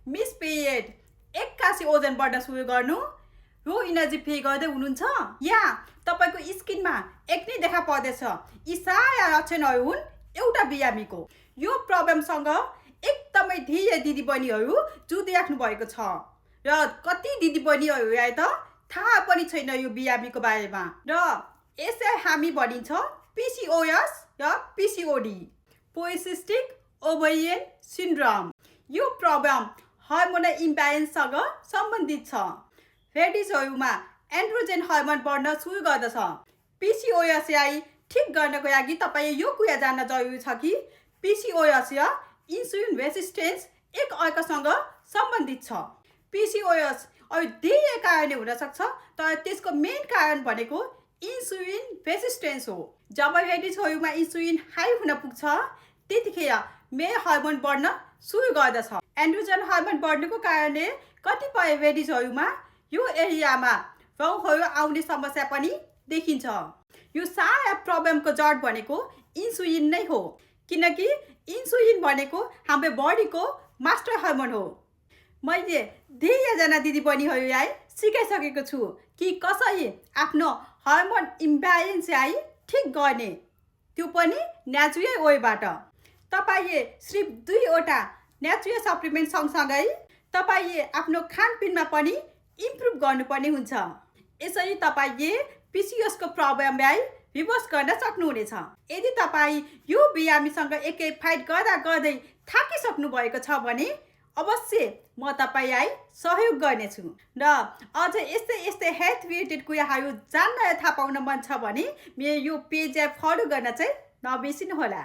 मिसपिरियड, एक्कासी ओजन बढ्न सुरु गर्नु, लो इनर्जी फिल गर्दै हुनुहुन्छ, या तपाईको स्किनमा एक्ने देखा पर्दैछ, यी सारा लक्षणहरू हुन् एउटा बिरामीको। यो प्रब्लमसँग एकदमै धेरै दिदीबहिनीहरू जुधिराख्नु भएको छ र कति दिदीबहिनीहरूलाई त थाहा पनि छैन यो बिरामीको बारेमा र यसलाई हामी भनिन्छ PCOS र PCOD, पोलिसिस्टिक ओभरियन सिन्ड्रोम। यो प्रब्लम हर्मोनल इम्ब्यालेन्ससँग सम्बन्धित छ। लेडिजहरूमा एन्ड्रोजेन हर्मोन बढ्न सुरु गर्दछ। PCOSलाई ठिक गर्नको लागि तपाईले यो कुरा जान्न जरुरी छ कि PCOS र इन्सुलिन रेसिस्टेन्स एक अर्कासँग सम्बन्धित छ। PCOS अरु धेरै कारणले हुन सक्छ, तर त्यसको मेन कारण भनेको इन्सुलिन रेसिस्टेन्स हो। जब लेडिजहरूमा इन्सुलिन हाई हुन पुग्छ, त्यतिखेर मेल हर्मोन बढ्न सुरु गर्दछ। एन्ड्रोजन हर्मोन बढ्नुको कारणले कतिपय लेडिजहरूमा यो एरियामा रौँहरू आउने समस्या पनि देखिन्छ। यो सारा प्रब्लमको जड भनेको इन्सुलिन नै हो, किनकि इन्सुलिन भनेको हाम्रो बडीको मास्टर हर्मोन हो। मैले धेरैजना दिदीबहिनीहरूलाई सिकाइसकेको छु कि कसरी आफ्नो हर्मोन इम्ब्यालेन्सलाई ठिक गर्ने, त्यो पनि नेचुरल वेबाट। तपाईले सिर्फ 2 वटा नेचुरल सप्लिमेन्ट सँगसँगै तपाईले आफ्नो खानपिनमा पनि इम्प्रुभ गर्नुपर्ने हुन्छ। यसरी तपाईले PCOS को प्रब्लमलाई रिभर्स गर्न सक्नुहुनेछ। यदि तपाई यो बिरामीसँग एकै फाइट गर्दै थाकिसक्नु भएको छ भने अवश्य म तपाईलाई सहयोग गर्नेछु र अझ यस्तै हेल्थ रिलेटेड कुराहरू जान्न र थाहा पाउन मन छ भने मेरो यो पेजलाई फलो गर्न चाहिँ नबिर्सिनुहोला।